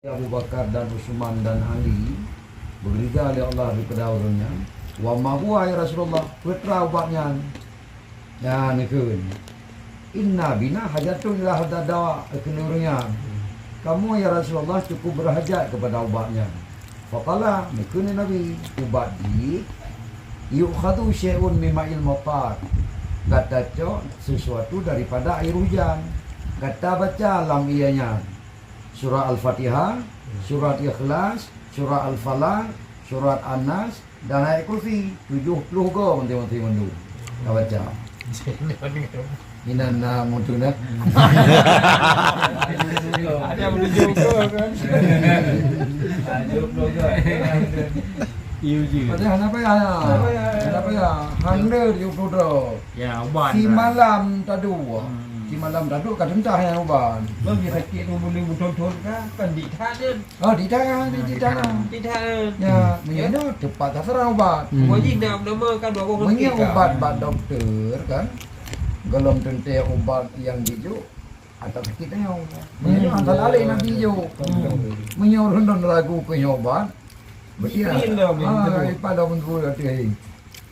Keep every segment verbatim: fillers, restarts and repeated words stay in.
Abu Bakar dan Utsman dan Ali, beureuga lé Allah daripada ureuëng nyan. "Wa ma huwa ya Rasulullah?" Peue teuma ubat nyan? Nyan kheun, "Inna bina hajatun ila hadha dawa," kheun ureuëng nyan. "Kamoe ya Rasulullah cukup berhajat kepada ubat nyan." Faqala, kheun Nabi, "Ubat jih, yu'khadhu syai'un mimma ilmatar." Gata cok sesuatu daripada air hujan. Gata baca lam ié nyan. Surat Al-Fatihah, surat Ikhlas, surat Al-Falaq, surat An-Nas, dan ayat kursi. Tujuh puluh go mantong-mantong mandum. Ka baca. Inan na muntun dah. Ada tujuh puluh go kan? Tujuh puluh go. Iya je. Padahal kenapa ya? Kenapa ya? Hang le tujuh puluh go. Ya, ubat. Si malam tadu. Hmm. Si malam tadu ka teuntah ya ubat. Bagi sakit tu boleh beutôi-toi kan? Kan di tahan. Oh, di tahan, di tahan. Di tahan. Ya, meunyoe tepat sasaran ubat. Hmm. Wajib nak nama kan dua boh. Meunyoe ubat bak doktor kan, golom teuntèe ubat nyang jijok, atau sakit nyoe. Meunyoe asal alèh Nabi jok. Hmm. Meunyoe ureueng ragu keu nyoe ubat, berarti, ah, ipada menurut hati.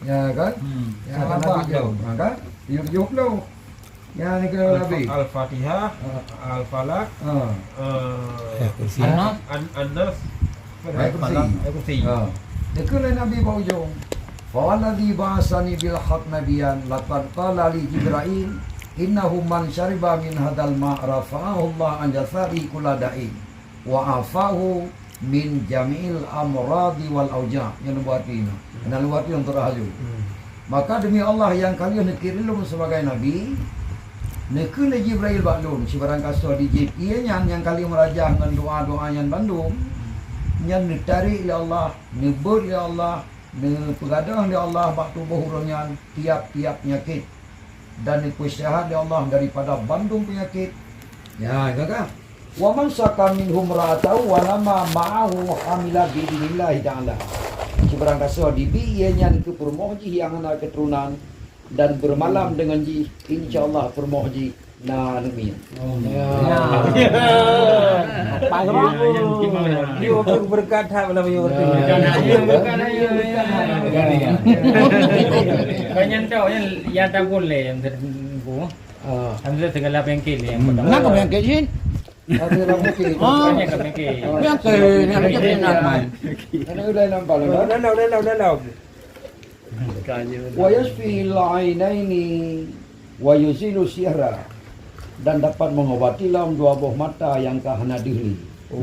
Ya kan? Hmm. Ya, sahabat Nabi jok. Ha, kan? Tujuh puluh. Ya, ni kena Al-Fa-, Nabi. Al-Fatihah, Al-Falaq, eh, Ayat Kursi. An-, An-, An-Nas, Ayat Kursi. Ayat Kursi. Ha. Dikheun lé Nabi bak ujong, "Fa wallazi ba'asani bil haqq nabiyyan, laqad qala li Jibrail, innahu man syariba min hadzal ma' rafa'ahu Allah an jasadihi kulla da'in, wa afahu min jami'il amradi wal auja'." Nyan leumbot arti nyoe. Keunan leumbot arti nyoe teuhaju. Hmm. Maka demi Allah nyang ka lheueh neukirém lôn sibagai nabi, neukheun lé Jibrail bak lôn, sibarang kasoe di jieb ié nyan nyang ka lheueh meurajah ngon doa-doa nyan bandum, nyan neutarek lé Allah, neubeuet lé Allah, neupeugadôh lé Allah bak tuboh ureueng nyan tiap-tiap peunyakét, dan neupeusehat lé Allah daripada bandum peunyakét. Ya, ka, ka. "Wa man syaqa minhum ra'atahu wa nama ma'ahu hamila bi idznillah ta'ala." Sibarang kasoe dibi ié nyan keu peurumoh jih nyang hana keuturonan dan beureumalam deungon jih, insya Allah peurumoh jih na aneuk miet. Oh. Ya. Ya. Pas apa? Ya, ya, ya. Dia tu berkat hak dalam dia tu. Ya. Ya, ya, ya. Banyak tau yang, yang tak boleh yang tertentu. Ah. Alhamdulillah, segala penyakit ni yang pertama. Kenapa penyakit, Jin? Ada orang penyakit. Ah. Banyak penyakit. Penyakit, penyakit, penyakit. Ada udah nampak, udah. Udah, udah, udah, udah. Wa yashfil ainaini wa yuzilu sihra. Dan dapat mengobati lom dua boh mata nyang ka hana deuh lé. Oh.